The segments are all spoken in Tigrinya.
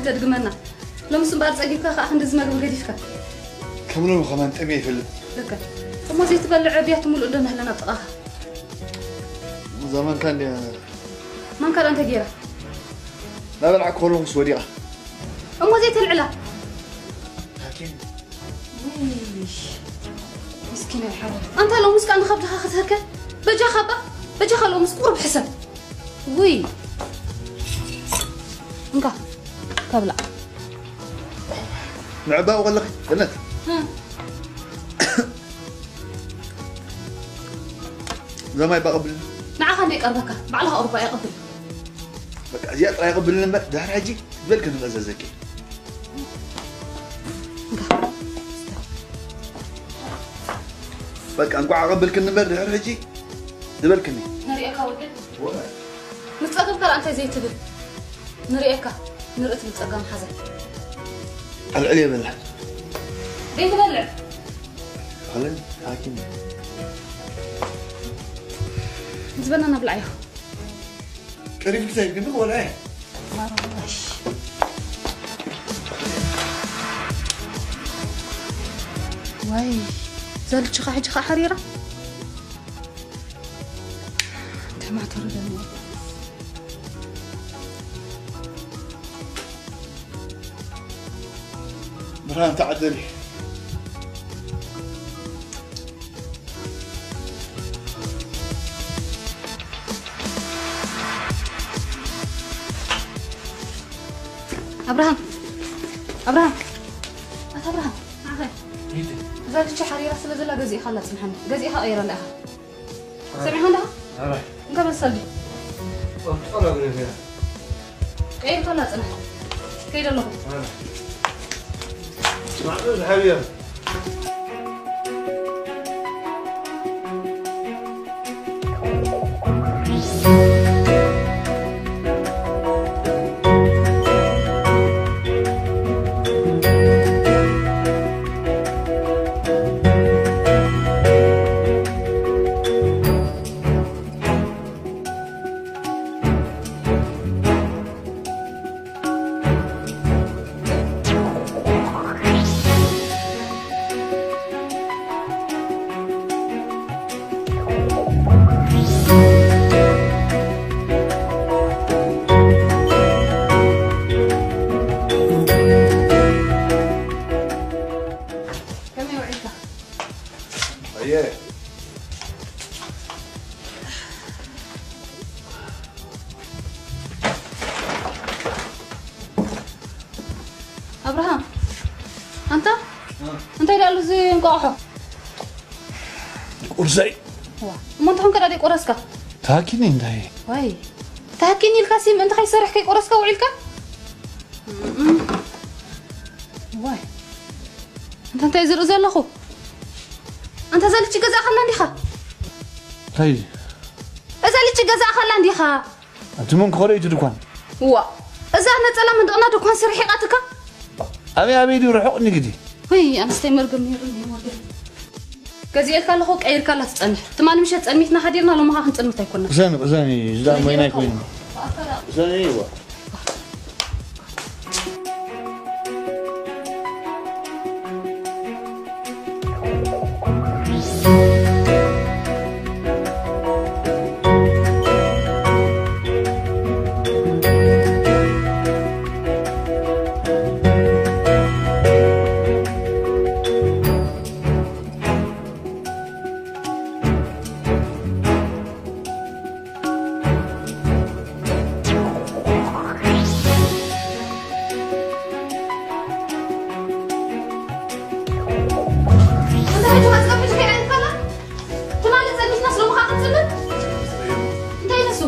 ተድግመና። ሎምስ እምበኣር ጸጊብካ ከኣ ክንድዚ መግቢ ገዲፍካ። ከም ሎሚ ከማን ጥሜ ይፈልጥ። ልክዕ። እሞ ዘይትበልዕ ዕብያት ሙሉእ እንዶ ነህለና ኣብ ጥቓኻ። እዛ ማንካ እንድያ። ማንካ ደኣ እንታይ ገይራ? ናበልዓ ከለኹስ ወዲቓ። እሞ ዘይተልዕላ? ሃኪም። ውይ፣ ምስኪን ኣይሓወት። ኣንታ ሎምስ ከኣ ንኸብድኻ ክትህከ? በጃኻ እባ፣ በጃኻ ሎምስ ቁሩብ ሕሰብ። ውይ። እንካ፣ ካብላ። ንዕባኡ ከለኺ፣ ገነት። እ። እዛ ማይ ባቐብል። ንዓኻ እንደ ይቀርበካ፣ ባዕልኻ ቁርባ የቐብል። በቃ፣ እዚኣ ጥራይ ኣቐብልን እምበር፣ ድሕሪ ሕጂ ትበልክ ንመዘዘኪ። እንካ። በቃ፣ እንኳዕ ኣቐብልክኒ እምበር፣ ድሕሪ ሕጂ ዝበልክኒ። ንርእየካ ወገን። ወ- ምስ ጸገብካ ደኣ እንታይ ዘይትብል? ንርእየካ፣ ንርኢ ትብል ጸጋም ሓዘ። ኣልዕል የብላ። ዘይትበልዕ? ኣለ፣ ሓኪም። ዝበና ናብልዓዮ። ቀሪብኪ ዘይግዲ ቆልዐ። ማርያም። ዋይ፣ ዘልችኻ ሕጂ ኸዓ ሓሪራ። ተማተሩ ደሞ። ብርሃን ተዓደሊ። ኣብርሃም፣ ኣብርሃም፣ ኣታ ኣብርሃም፣ ንዓኸ። ይእቲ። እዛ ልቺ ሓሪራ ስለ ዘላ ገዚእኻ ኣላ ጽንሓኒ። ገዚእኻ ቀይረላ ኢኻ። ሰሚዕኻ ኣለኻ? ኣረ። እንካ በል ሰልዲ። ኦ፣ ጸሎ ግሬ ገይረ። ቀይርካ ኣላ ጽንሕ። ከይደ ኣለኹ። ኣረ። ስማዕ፣ ዝሓብዮ። ከመይ ውዒልካ? ኣየ። ኣብርሃም፣ ኣንታ? እ። እንታይ ደኣ ኣሎ እዚ እንቋቑሖ? ቁርሰይ። ዋ፣ እሞ እንታይ ኾንካ ደኣ ዘይቆረስካ? ተሃኪኒ እንታይ? ዋይ፣ ተሃኪኒ ኢልካ ሲ ምእንቲ ከይሰርሕ ከይቆረስካ ውዒልካ? እም። ዋይ፣ ኣንታ እንታይ ዝርኢ ዘለኹ? ኣንታ እዛ ልቺ ገዛእኻላ እንዲኻ? እንታይ? እዛ ልቺ ገዛእኻላ እንዲኻ? ኣቲ መን ክኸዶ እዩ እቲ ድኳን? ዋ፣ እዛ ነጸላ መንደቕና ድኳን ስርሒቓትካ? ኣበይ ኣበይ ድዩ ርሑቕ ንግዲ? ወይ፣ ኣነስተይ መርገም ነይሩ እንዲዩ ወገን። ገዚኤልካ ኣለኹ፣ ቀይርካላ ትጸንሕ። ትማሊ ምሸት ጸልሚትና ሓዲርና፣ ሎሚ ኸኣ ክንጽልምት ኣይኮንና። ቅሰኒ፣ ቅሰኒ፣ እዚ ደኣ ሞይናይ ኮይኑ። ቅሰኒ፣ ይዋ። እንታይ እዩ ትመጽእ? ሕጂ ከይረኣየካ ኣላ? ትማሊ ጸኒሕናስ ሎሚ ኸኣ ክትጽልም? እንታይ እዩ ንሱ?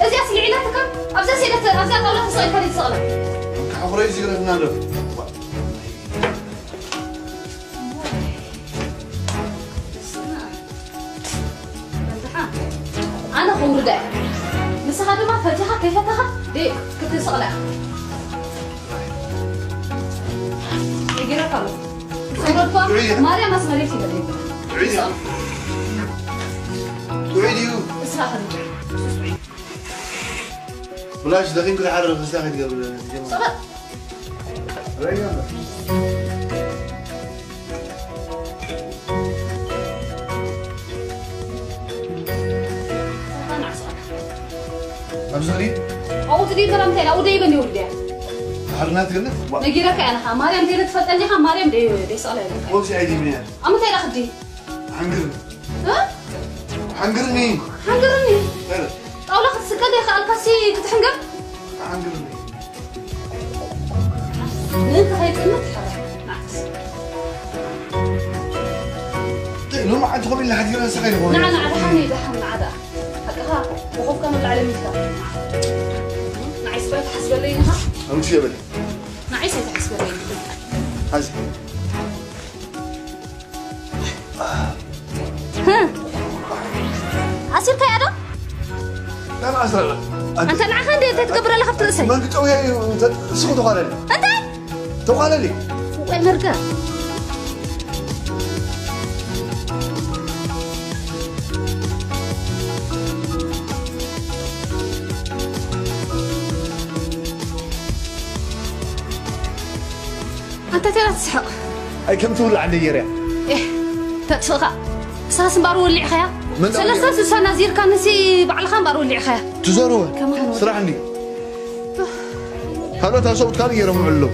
እዚኣ ስልዒላትካ? ኣብዛ ሴደት፣ ኣብዛ ጣውላ ተሰቒልካ ድዩ ትሰቕላ? ካብ ሕቑረይ ዝግረፍና ኣሎ። ኣነ ከውርዳ እየ። ንስኻ ድማ ፈቲኻ ከይፈተኻ ደይ ክትስቕላ ኢኻ። ይገረካ ኣሎ። ሰውረድኳ ጥዑይ እየ። ማርያም ኣስመሬት ይበል። ጥዑይ እየ። ጥዑይ ድዩ? እስኻ ኸደ። ብላሽ ደኺምኪ ድሓር ክስታ ከይትገብሪ ጀመር። ሶላት ረጋ ኣብዚ ኸዲ ኣብኡ ትድይ ከላም እንታይ ኣብኡ ደይበን ይውርድያ ሓርናት ገለ ነጊረካ እያ ንኻ ማርያም ዘይለ ትፈልጠኒ ኢኻ ማርያም ደይሰቕላ ይለካ ወብዚ ኣይዲምንያ ኣብ ምንታይ ኢላ ክዲ ሓንግር እ? ሓንግርኒ ሓንግርኒ ኧረ ጣውላ ክትስቀል ዘይከኣልካሲ ክትሕንገር ሓንግርኒ ምእንቲ ከይጥምት ሕረ ናዕስ ሎማዓንቲ ከምኡ ኢልና ሓዲግና ንስኻ ይኾነ ንዓ ንዓ ደሓን እዩ ደሓን ንዓ ደኣ ሓቅኻ ብኾፍካ ንላዕሊ ሚትካ ንዓይ ስባይ ተሓስበለይ ኢኻ ኣምሽ የበለ ንዓይ ሳይ ተሓስበለይ ኢኻ ሓዚ ኣሲርካያ ዶ? ናብ ኣስራ ኣንተ ንዓኻ እንደ እንታይ ትገብር ኣለኻ ኣብቲ ርእሰይ? መንግጨውያ እዩ ስኹ ተዃለሊ እንታይ? ተዃለሊ ወይ መርገ ኣንተ ተራ ትስሕቕ ኣይ ከም ትውላዕ እንደ የርያ ኤህ ተጥፍእኻ እሳስ እምባር ወሊዕኻያ መን ሰለስተ ስሳ ናዚርካ ንሲ ባዕልኻ እምባር ወሊዕኻያ ትዘርወ ከማን ወደ- ስራሕ እንዲ ካልኦት ኣብ ሰብኡት ካልእ ገይሮም ውዕሉ ኣለዉ